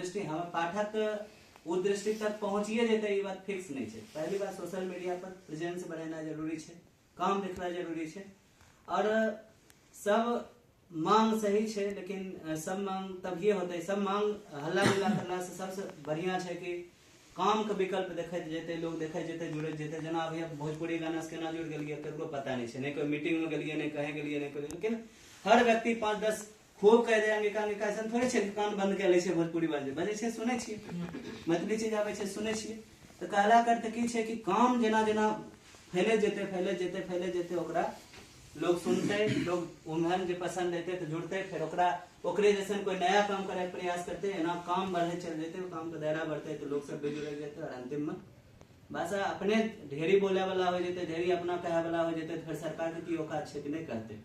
दृष्टि हम पाठक ओ दृष्टि तक पहुँचिए जेतै, ई बात फिक्स नहि छै। पहली बात, सोशल मीडिया पर प्रेजेंस बढ़ेनाइ जरूरी छै, काम देखनाइ जरूरी छै। आओर सब मांग सही छै, लेकिन सब मांग तभिए होतै, सब मांग हल्ला गुल्ला करला से सबसे बढ़िया छै कि काम के विकल्प देखैत जेतै लोग, देखैत जेतै, जुड़ैत जेतै। जेना अभी भोजपुरी गाना से केना जुड़ गेलियै, ककरो पता नहि छै। नहि कोइ मीटिंग मे गेलियै, नहि कहीं गेलियै, नहि कोइ, लेकिन हर व्यक्ति 5-10 खूब कहि दे अंगिका अंगिका। ऐसन थोड़े छै कि कान बंद कऽ लै छै। भोजपुरी बाजै बजै छै, सुनै छियै, मैथिली चीज आबै छै, सुनै छियै। तऽ कहला कर तऽ की छै कि काम जेना जेना फैले जेतै, फैले जेतै, फैले जेतै, ओकरा लोग सुनतै, लोग ओहन जे पसंद हेतै तऽ जुड़तै, फेर ओकरा ओकरे जैसन कोई नया काम करे के प्रयास करतै। एना काम बढ़े चल जेतै, काम के दायरा बढ़तै, तऽ लोग सब भी जुड़े जेतै। और अंतिम में भाषा अपने ढेरी बोले वाला हो जेतै, ढेरी अपना कहे वाला हो जेतै, तऽ फेर सरकार के की औकात छै कि नहि कहतै?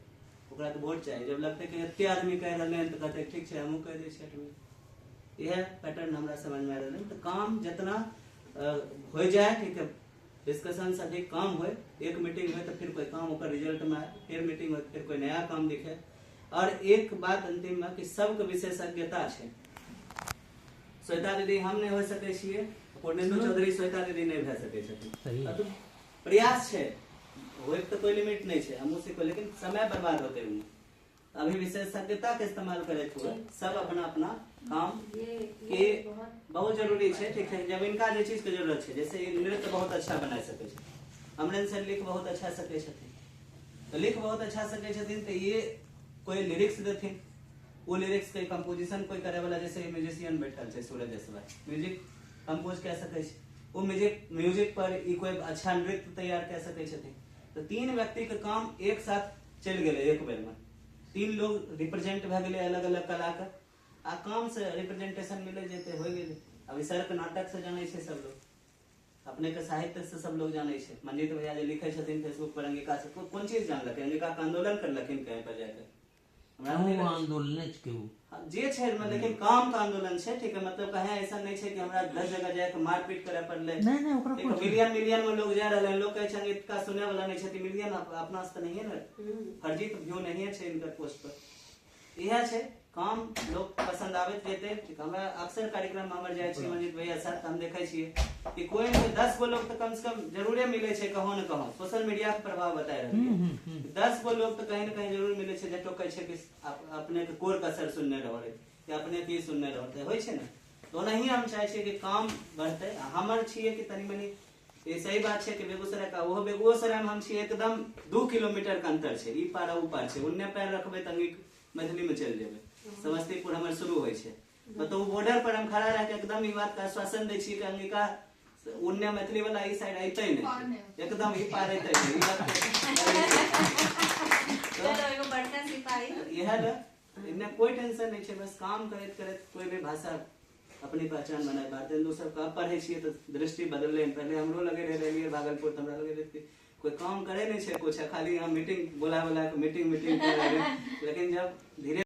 ओकरा तऽ वोट चाही। जब लगतै कि एते आदमी कहि रहलै हन, तऽ कहतै, ठीक छै, हमहूँ कहि दै छियै। इएह पैटर्न हमरा समझ में आ रहलै। तऽ काम जितना हो जाए, ठीक है, डिस्कशन से अधिक काम होए। एक मीटिंग होए तऽ फिर कोई काम ओकर रिजल्ट में आए, फिर मीटिंग होए, फिर कोई नया काम दिखे। और एक बात अंतिम में कि सबके विशेषज्ञता छै। श्वेता दीदी हम नहि हो सकै छियै, पूर्णेन्दु चौधरी श्वेता दीदी नहि भए सकै छथिन। सही। तऽ प्रयास छै, होइके तऽ कोई लिमिट नहि छै, हमहूँ सिखबै, लेकिन समय बर्बाद होते हुए। अभी विशेषज्ञता के इस्तेमाल करैत हुए सब अपना अपना काम के ये बहुत बहुत जरूरी छै। ठीक है, जब इनका जे चीज के जरूरत छै, जैसे ई नृत्य बहुत अच्छा बना सकै छै, अमरेन सर लिख बहुत अच्छा सकै छथिन, तऽ लिख बहुत अच्छा सकै छथिन, तऽ ये कोई लिरिक्स देथिन, वो लिरिक्स के कंपोजिशन कोई करे वाला, जैसे म्यूजिशियन बैठल छै सूरज एसवाई, म्यूजिक कंपोज कए सकै छै, ओ म्यूजिक म्यूजिक पर ई कोई अच्छा नृत्य तैयार कए सकै छथिन। तऽ तीन व्यक्ति के काम एक साथ चलि गेलै। एक बेर में तीन लोग रिप्रेजेंट भए गेलै अलग अलग कला के, आ काम से रिप्रेजेंटेशन मिले जेतै, होइ गेलै। अभी सर के नाटक से जानै छै सब लोग, अपने के साहित्य से सब लोग जानै छै। मंजीत भैया जे लिखै छथिन फेसबुक पर, अंगिका से कोन चीज जानलकै? अंगिका के आंदोलन करलखिन कहीं पर जाके? हमरा ओ नहि लगै छै। आंदोलने के ओ हाँ, जे छै, लेकिन काम के आंदोलन छै, ठीक है। मतलब कहे ऐसा नहीं छै कि हमरा 10 जगह जाके मारपीट करे पड़ले। नहीं, ओकरा ठीक है, मिलियन मिलियन में लोग जा रहले हैं। लोग कहै छै अंगिका सुने वाला नहीं छै, मिलियन अपना से तऽ नहिए ने, फर्जी तऽ व्यू नहिए छै इनकर पोस्ट पर। इएह छै, काम लोग पसंद आबैत जेतै। ठीक, हमरा अक्सर कार्यक्रम में हमर जाइ छी मंजीत भैया साथ, हम देखै छियै कि कोई ने कोई 10 गो लोग तऽ कम से कम जरूरे मिलै छै कहों ने कहों। सोशल मीडिया के प्रभाव बताय रहल, 10 गो लोग तऽ कहीं ने कहीं जरूर मिलै छै जे टोकै छै कि अपने के कोर कसर सुनने रहो रे या अपने के ई सुनने रहो। तऽ होइ छै ने, तऽ ओनाहिए हम चाहै छियै कि काम बढ़तै। आ हमर छियै कि तनी मनी ई सही बात छै कि बेगूसराय का ओहो बेगूसराय में हम छियै, एकदम 2 किलोमीटर के अंतर छै, ई पार आ ऊ पार छै। उन्ने पैर रखबै तऽ अंगिक मैथिली में चलि जेबै, समस्तीपुर हमर शुरू होइ छै। मतलब ओ बॉर्डर पर हम खड़ा रह के एकदम ई बात के आश्वासन दै छियै कि अंगिका उन्ने मैथिली वाला ई साइड अइतै पार नहि, नहि। एकदम ई पार अइतै नहि, ई बात। चलो, एगो बड़का सिपाही। इएह लए एने कोई टेंशन नहीं छै, बस काम करैत करैत कोई भी भाषा अपनी पहचान बनाए। भारतेंदु सब कब पढ़ै छियै तऽ दृष्टि बदललै। पहले हमरो लगे रहै, रहलियै भागलपुर तऽ हमरा लगे रहै कि कोई काम करे नहीं छै कुछ, खाली हम मीटिंग बोला बोला के मीटिंग मीटिंग कर रहे। लेकिन जब धीरे